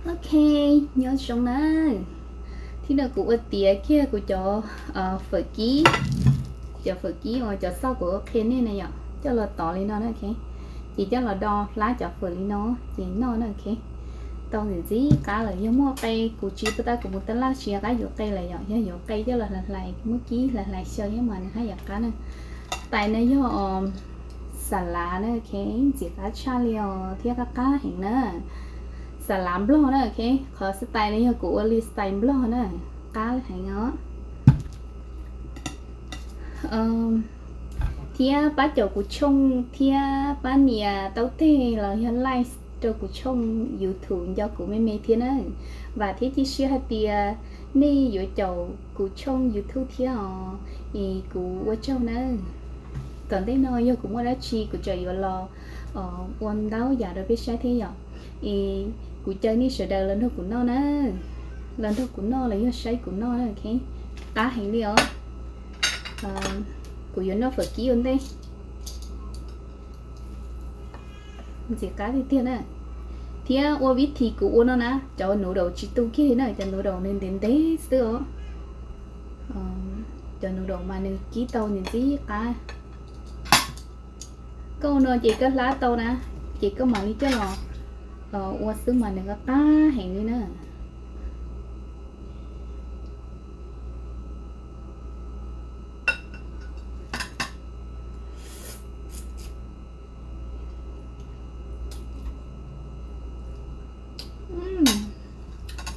Ok, nyob zoo na. Thib no kuv ua tiav kiag kuv cov fawm kib, cov fawm kib uas cov xauj kuv qhia nej na yom, coj los tov li no na, ok. Ces coj los do hlab cov fawm li no, ces noj na, ok. Tau ntxim ntxim qab lawm, yog muaj qe, kuv tsis paub tab kuv mus tab laj tsis nco qab yuav qe lawm yom, yog yuav qe coj los hlais hlais, muab kib hlais hlais xyaw thiab mas nws haj yam qab na. Tais no yog xa lav na, ok, ntxim qab tshaj li os thiab qab qab heev na. Xa lav nplog na, ok, qhov style no yog kuv ua li style nplog na, qab heev os. Thiab pab caum kuv tshooj thiab pab nias taub teg los yog like rau kuv tshooj YouTube nco kuv me me thiab na. Vam thiab cia siab hais tias nej yuav caum kuv tshooj YouTube thiab os, es kuv ua tsaug nawb. Tom ntej no yog kuv muaj dab tsi kuv tseem yuav los ua ntau yam rau peb saib thiab yom. Es kuv caw nej sawv daws los nrog kuv noj na, los nrog kuv noj los yog saib kuv noj na, ok. Qab heev li os. Kuv yuav noj fawm kib ua ntej. Ntxim qab tiag tiag na. Thiab ua vib thi kuv ua no na, cov noodles tsis tu kiag li na, cov noodles nws ntev ntev xwb os. Cov noodles mas nws kib tau ntxim ntxim qab. Koj ua no ces koj hlab tau na, ces koj mam li coj los ua xwb mas nws qab heev li na.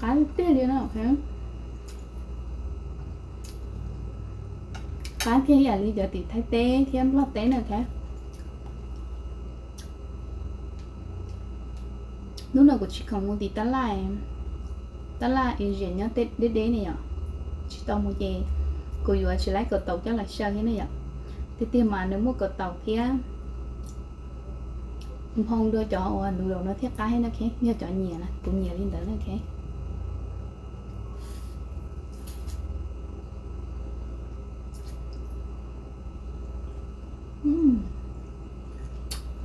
Qab tiag li no. Qab kiag ib yam li cov tim Thaib teb thiab Nplog teb na, ok. Hnub no kuv tsis khoom mus tim tab laj, tab laj Asian nyob tej deb deb ne yom, tsis tau mus ces kuv yuav tsis laib kaus taum coj los xyaw thiab ne yom. Tiag tiag mas nws muaj kaus taum thiab nphoo dua cov uas noodles no thiab qab thiab na, ok. Yog cov nyiam na, kuv nyiam li ntawd na, ok.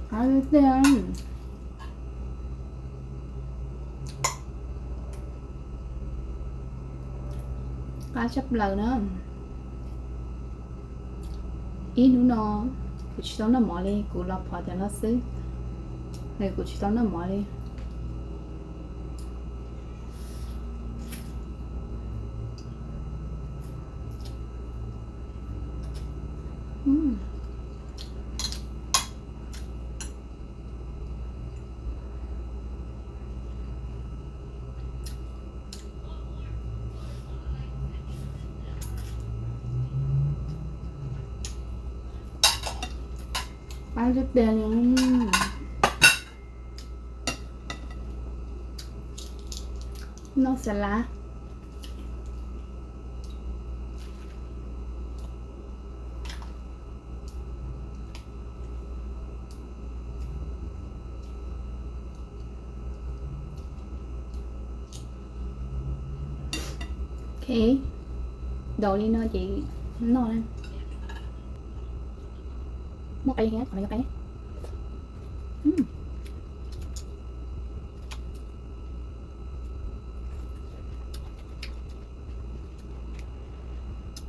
Qab tiag. Qab tshaj plaws na. Ib hnub no kuv tsis tau noj mov li, kuv los phov cov no xwb, kuv tsis tau noj mov li. Qab tiag tiag li. Noj xas lav. Ok, daus li no ces noj na. Muaj qe thiab, qhov no yog qe.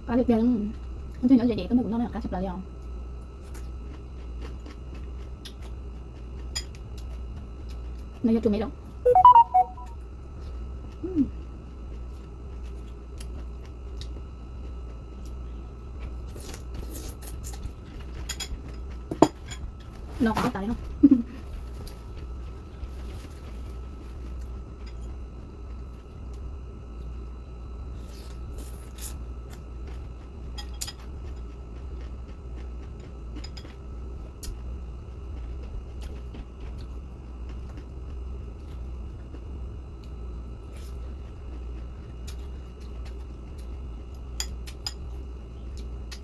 Qab tiag tiag. Tus nyob ze ces tuaj nrog kuv noj na, qab tshaj plaws li os. No yog tomato. No qab tas li.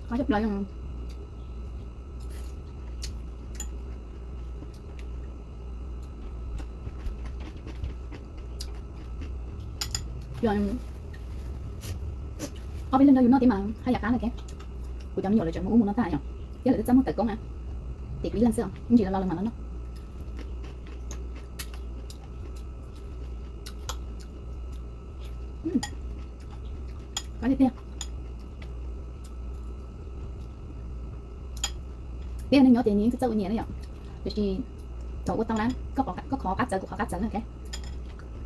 Qab tshaj plaws. Ob peb leeg nrog yus noj thiab mas haj yam qab na. Kuv cov me nyuam lawv tseem mus ub mus no tag yom, thiab lawv twb txawj muag tawm koob na. Ces kuv ib leeg xwb os, ib ntsis los los mas los noj. Qab tiag tiag. Peb neeg nyob ces nyias yeej txawj txawj ua nyias na yom. Tiam sis thaum ua tau na, koj qhov qab txawv kuv qhov qab txawv na, nyias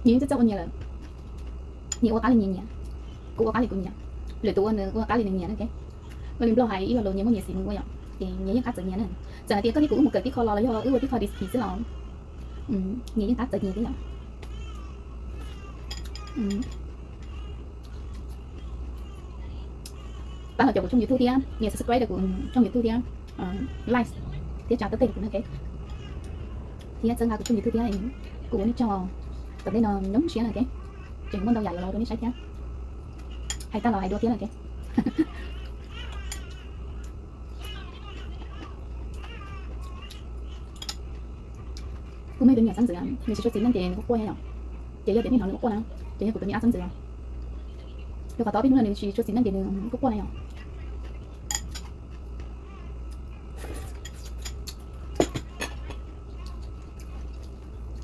yeej txawj txawj ua nyias lawm. Nyias ua qab li nyias nyiam, kuv ua qab li kuv nyiam, lwm tus ua nws ua qab li nws nyiam na. Ua li Nplog hais ib lo lus nyias muaj nyias xim mus ua yom, ces nyias yeej qab txawv nyias na. Txawm hais tias koj thiab kuv wb mus kawm tib qho los los yog wb ua tib qho decision xwb los nyias yeej qab txawv nyias thiab yom. Pab los cov kuv tshooj YouTube thiab, nias subscribe rau kuv tshooj YouTube thiab, like thiab tsa tawb teg rau kuv na, ok. Thiab txhawb nqa kuv tshooj YouTube thiab, kuv ua nej tsaug. Tom ntej no nyoo siab na, ok. Tseem muaj ntau yam yuav los rau nej saib thiab. Hais tag los hais dua thiab na, ok. Kuv muaj ib tug me nyuam xeeb ntxwv, nws tsis tshua txiv neej ces nws quaj quaj thiab yom. Ces yog tias nej hnov nws quaj quaj na, ces yog kuv tus me ab xeeb ntxwv os. Rau qhov tau ob peb hnub no nws tsis tshua txiv neej ces nws quaj quaj na yom.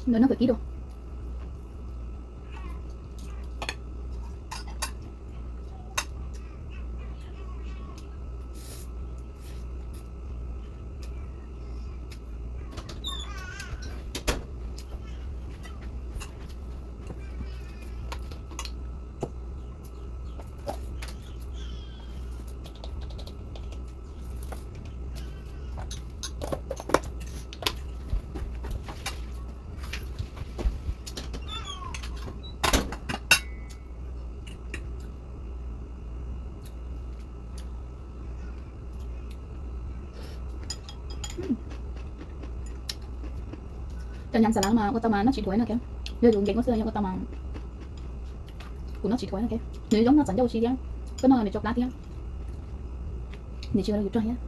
Ntawm no kwv tib dua. Cov nyam xav lav mas ua tau mas noj tsis dhuav na, yog yus nkees ua xwb yog ua tau mas kuv noj tsis dhuav na. Nws zoo noj txom ncauj ua si thiab, koj noj nws tso plab thiab, nws tsis ua rau yus rog thiab.